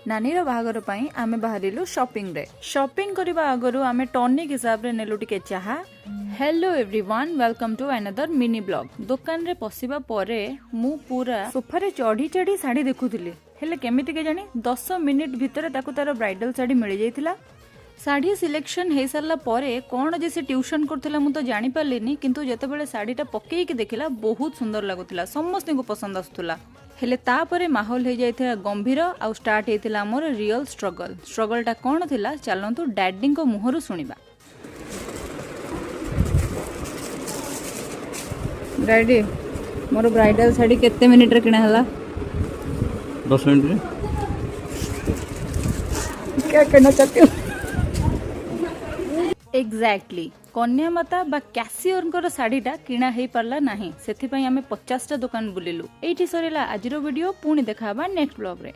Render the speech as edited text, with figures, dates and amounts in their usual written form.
ନାନୀର ବାହାଘର ପାଇଁ ଆମେ ବାହାରିଲୁ ସପିଂରେ। ସପିଂ କରିବା ଆଗରୁ ଆମେ ଟନିକ୍ ହିସାବରେ ନେଲୁ ଟିକେ ଚାହା। Hello everyone, welcome to another mini vlog. ଦୋକାନରେ ପଶିବା ପରେ ମୁଁ ପୁରା ସୋଫାରେ ଚଢ଼ି ଚଢ଼ି ଶାଢ଼ୀ ଦେଖୁଥିଲି। ହେଲେ କେମିତି କେଜାଣି 10 ମିନିଟ୍ ଭିତରେ ତାକୁ ତାର ବ୍ରାଇଡାଲ ଶାଢ଼ୀ ମିଳିଯାଇଥିଲା। ଶାଢ଼ୀ ସିଲେକ୍ସନ୍ ହେଇସାରିଲା ପରେ କ'ଣ ଯେ ସେ ଟ୍ୟୁସନ୍ କରୁଥିଲା, ମୁଁ ତ ଜାଣିପାରିଲିନି। କିନ୍ତୁ ଯେତେବେଳେ ଶାଢ଼ୀଟା ପକେଇକି ଦେଖିଲା, ବହୁତ ସୁନ୍ଦର ଲାଗୁଥିଲା, ସମସ୍ତଙ୍କୁ ପସନ୍ଦ ଆସୁଥିଲା। ହେଲେ ତାପରେ ମାହୋଲ ହେଇଯାଇଥିଲା ଗମ୍ଭୀର ଆଉ ଷ୍ଟାର୍ଟ ହେଇଥିଲା ଆମର ରିଅଲ ଷ୍ଟ୍ରଗଲ୍। ଷ୍ଟ୍ରଗଲ୍ଟା କ'ଣ ଥିଲା, ଚାଲନ୍ତୁ ଡ୍ୟାଡିଙ୍କ ମୁହଁରୁ ଶୁଣିବା। ଡ୍ୟାଡି, ମୋର ବ୍ରାଇଡାଲ ଶାଢ଼ୀ କେତେ ମିନିଟ୍ରେ କିଣା ହେଲା? 10 ମିନିଟ୍ରେ। क्या कहना चाहते हो ଏକ୍ଜାକ୍ଟଲି? କନ୍ୟା ମାତା ବା କ୍ୟାସିୟରଙ୍କର ଶାଢ଼ୀଟା କିଣା ହେଇପାରିଲା ନାହିଁ। ସେଥିପାଇଁ ଆମେ 50ଟା ଦୋକାନ ବୁଲିଲୁ। ଏଇଠି ସରିଲା ଆଜିର ଭିଡ଼ିଓ। ପୁଣି ଦେଖା ହେବା ନେକ୍ସଟ ବ୍ଲଗ୍ରେ।